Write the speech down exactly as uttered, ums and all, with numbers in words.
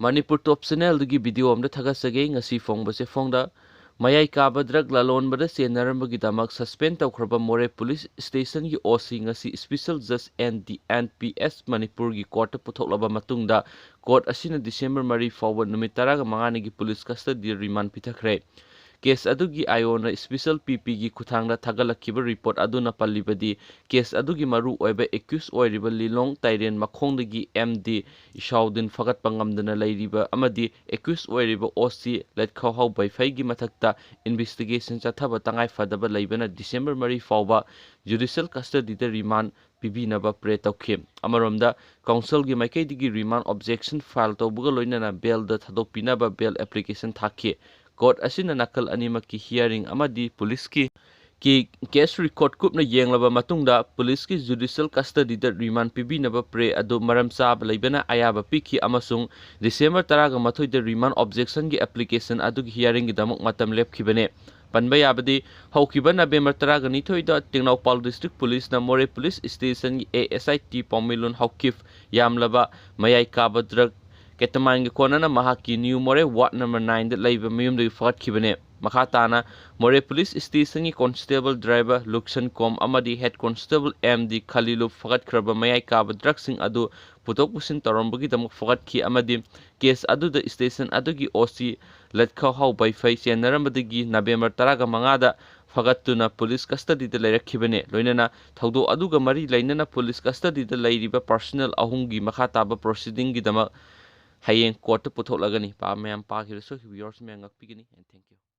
ꯃꯅꯤꯄꯨꯔ ꯇꯣꯞ ꯆꯦꯅꯦꯜꯗꯒꯤ video ꯑꯃꯗ ꯊꯥꯒꯠꯆꯒꯦ꯫ ꯉꯁꯤ ꯐꯣꯡꯕꯁꯦ ꯐꯣꯡꯗ ꯃꯌꯥꯏ ꯀꯥꯕ ꯗ꯭ꯔꯒ ꯂꯂꯣꯟꯕꯗ ꯆꯦꯟꯅꯔꯝꯕꯒꯤꯗꯃꯛ ꯁꯁꯄꯦꯟ ꯇꯧꯈ꯭ꯔꯕ ꯃꯣꯔꯦ ꯄꯨꯂꯤꯁ ꯁ꯭ꯇꯦꯁꯟꯒꯤ ꯑꯣ ꯁꯤ ꯉꯁꯤ ꯁ꯭ꯄꯤꯁꯦꯜ ꯖꯖ ꯑꯦꯟ ꯗꯤ ꯑꯦꯟ ꯄꯤ ꯑꯦꯁ ꯃꯅꯤꯄꯨꯔꯒꯤ ꯀꯣꯔꯠꯇ ꯄꯨꯊꯣꯛꯂꯕ ꯃꯇꯨꯡꯗ ꯀꯣꯔꯠ ꯑꯁꯤꯅ ꯗꯤꯁꯦꯝꯕꯔ ꯃꯔꯤ ꯐꯥꯎꯕ ꯅꯨꯃꯤꯠ ꯇꯔꯥꯒ ꯃꯉꯥꯅꯤꯒꯤ ꯄꯨꯂꯤꯁ ꯀꯁꯇꯗꯤ ꯔꯤꯃꯥꯟ ꯄꯤꯊꯈ꯭ꯔꯦ꯫ ꯀꯦꯁ ꯑꯗꯨꯒꯤ ꯑꯥꯏꯑꯣꯅ ꯁ꯭ꯄꯤꯁꯦꯜ ꯄꯤ ꯄꯤꯒꯤ ꯈꯨꯠꯊꯥꯡꯗ ꯊꯥꯒꯠꯂꯛꯈꯤꯕ ꯔꯤꯄꯣꯔꯠ ꯑꯗꯨꯅ ꯄꯜꯂꯤꯕꯗꯤ ꯀꯦꯁ ꯑꯗꯨꯒꯤ ꯃꯔꯨ ꯑꯣꯏꯕ ꯑꯦꯀ꯭ꯌꯨꯁ ꯑꯣꯏꯔꯤꯕ ꯂꯤꯂꯣꯡ ꯇꯥꯏꯔꯦꯟ ꯃꯈꯣꯡꯗꯒꯤ ꯑꯦꯝ ꯗꯤ ꯏꯁꯥꯎꯗꯤꯟ ꯐꯒꯠꯄ ꯉꯝꯗꯅ ꯂꯩꯔꯤꯕ ꯑꯃꯗꯤ ꯑꯦꯀ꯭ꯌꯨꯁ ꯑꯣꯏꯔꯤꯕ ꯑꯣ ꯁꯤ ꯂꯠꯈꯥꯎꯍꯥꯎ ꯕꯩꯐꯩꯒꯤ ꯃꯊꯛꯇ ꯏꯟꯚꯦꯁꯇꯤꯒꯦꯁꯟ ꯆꯠꯊꯕ ꯇꯉꯥꯏ ꯐꯗꯕ ꯂꯩꯕꯅ ꯗꯤꯁꯦꯝꯕꯔ ꯃꯔꯤ ꯐꯥꯎꯕ ꯖꯨꯗꯤꯁꯤꯌꯦꯜ ꯀꯁꯇꯗꯤꯗ ꯔꯤꯃꯥꯟ ꯄꯤꯕꯤꯅꯕ ꯄ꯭ꯔꯦ ꯇꯧꯈꯤ꯫ ꯑꯃꯔꯣꯝꯗ, ꯀꯥꯎꯟꯁꯤꯜꯒꯤ ꯃꯥꯏꯀꯩꯗꯒꯤ ꯔꯤꯃꯥꯟ ꯑꯣꯕꯖꯦꯛꯁꯟ ꯐꯥꯏꯜ ꯇꯧꯕꯒ ꯂꯣꯏꯅꯅ ꯕꯦꯜꯗ ꯊꯥꯗꯣꯛꯄꯤꯅꯕ ꯕꯦꯜ ꯑꯦꯄ꯭ꯂꯤꯀꯦꯁꯟ ꯊꯥꯈꯤ꯫ ꯀꯣꯔꯠ ꯑꯁꯤꯅ ꯅꯥꯀꯜ ꯑꯅꯤꯃꯛꯀꯤ ꯍꯤꯌꯥꯔꯤꯡ ꯑꯃꯗꯤ ꯄꯨꯂꯤꯁꯀꯤ ꯀꯤ ꯀꯦꯁ ꯔꯦꯀꯣꯔꯠ ꯀꯨꯞꯅ ꯌꯦꯡꯂꯕ ꯃꯇꯨꯡꯗ ꯄꯨꯂꯤꯁꯀꯤ ꯖꯨꯗꯤꯁꯤꯌꯦꯜ ꯀꯁꯇꯗꯤꯗ ꯔꯤꯃꯥꯟ ꯄꯤꯕꯤꯅꯕ ꯄ꯭ꯔꯦ ꯑꯗꯨ ꯃꯔꯝ ꯆꯥꯕ ꯂꯩꯕꯅ ꯑꯌꯥꯕ ꯄꯤꯈꯤ ꯑꯃꯁꯨꯡ ꯗꯤꯁꯦꯝꯕꯔ ꯇꯔꯥꯒ ꯃꯥꯊꯣꯏꯗ ꯔꯤꯃꯥꯟ ꯑꯣꯕꯖꯦꯛꯁꯟꯒꯤ ꯑꯦꯄ꯭ꯂꯤꯀꯦꯁꯟ ꯑꯗꯨꯒꯤ ꯍꯤꯌꯥꯔꯤꯡꯒꯤꯗꯃꯛ ꯃꯇꯝ ꯂꯦꯞꯈꯤꯕꯅꯤ꯫ ꯄꯟꯕ ꯌꯥꯕꯗꯤ, ꯍꯧꯈꯤꯕ ꯅꯕꯦꯝꯕꯔ ꯇꯔꯥꯒ ꯅꯤꯊꯣꯏꯗ ꯇꯦꯡꯅꯧꯄꯥꯜ ꯗꯤꯁꯇ꯭ꯔꯤꯛ ꯄꯨꯂꯤꯁꯅ ꯃꯣꯔꯦ police ꯁ꯭ꯇꯦꯁꯟꯒꯤ A S I T ꯄꯥꯎꯃꯤꯂꯣꯟ ꯍꯧꯀꯤꯞ ꯌꯥꯝꯂꯕ ꯃꯌꯥꯏ ꯀꯥꯕ ꯗ꯭ꯔꯒ ꯀꯦꯇꯃꯥꯏꯟꯒ ꯀꯣꯟꯅꯅ ꯃꯍꯥꯛꯀꯤ ꯅ꯭ꯌꯨ ꯃꯣꯔꯦ ꯋꯥꯔꯗ ꯅꯝꯕꯔ ꯅꯥꯏꯟꯗ ꯂꯩꯕ ꯃꯌꯨꯝꯗꯒꯤ ꯐꯒꯠꯈꯤꯕꯅꯤ꯫ ꯃꯈꯥ ꯇꯥꯅ ꯃꯣꯔꯦ ꯄꯨꯂꯤꯁ ꯁ꯭ꯇꯦꯁꯟꯒꯤ ꯀꯣꯟꯁꯇꯦꯕꯜ ꯗ꯭ꯔꯥꯏꯚꯔ ꯂꯨꯛꯁꯟ ꯀꯣꯝ ꯑꯃꯗꯤ ꯍꯦꯗ ꯀꯣꯟꯁꯇꯦꯕꯜ ꯑꯦꯝ ꯗꯤ ꯈꯂꯤꯂꯨ ꯐꯒꯠꯈ꯭ꯔꯕ ꯃꯌꯥꯏ ꯀꯥꯕ ꯗ꯭ꯔꯒꯁꯤꯡ ꯑꯗꯨ ꯄꯨꯊꯣꯛ ꯄꯨꯁꯤꯟ ꯇꯧꯔꯝꯕꯒꯤꯗꯃꯛ ꯐꯒꯠꯈꯤ ꯑꯃꯗꯤ ꯀꯦꯁ ꯑꯗꯨꯗ ꯁ꯭ꯇꯦꯁꯟ ꯑꯗꯨꯒꯤ ꯑꯣ ꯁꯤ ꯂꯠꯈꯥꯎꯍꯥꯎ ꯕꯩꯐꯩ ꯆꯦꯟꯅꯔꯝꯕꯗꯒꯤ ꯅꯕꯦꯝꯕꯔ ꯇꯔꯥꯒ ꯃꯉꯥꯗ ꯐꯒꯠꯇꯨꯅ ꯄꯨꯂꯤꯁ ꯀꯁꯇꯗꯤꯗ ꯂꯩꯔꯛꯈꯤꯕꯅꯤ꯫ ꯂꯣꯏꯅꯅ ꯊꯧꯗꯣꯛ ꯑꯗꯨꯒ ꯃꯔꯤ ꯂꯩꯅꯅ ꯄꯨꯂꯤꯁ ꯀꯁꯇꯗꯤꯗ ꯂꯩꯔꯤꯕ ꯄꯔꯁꯅꯦꯜ ꯑꯍꯨꯝꯒꯤ ꯃꯈꯥ ꯇꯥꯕ ꯄ꯭ꯔꯣꯁꯤꯗꯤꯡꯒꯤꯗꯃꯛ ꯍꯌꯦꯡ ꯀꯣꯔꯠꯇ ꯄꯨꯊꯣꯛꯂꯒꯅꯤ꯫ ꯄꯥ-, ꯃꯌꯥꯝ ꯄꯥꯈꯤꯕ ꯁꯣꯏꯈꯤꯕ viewers ꯃꯌꯥꯝ ꯉꯥꯛꯄꯤꯒꯅꯤ꯫ And thank you꯫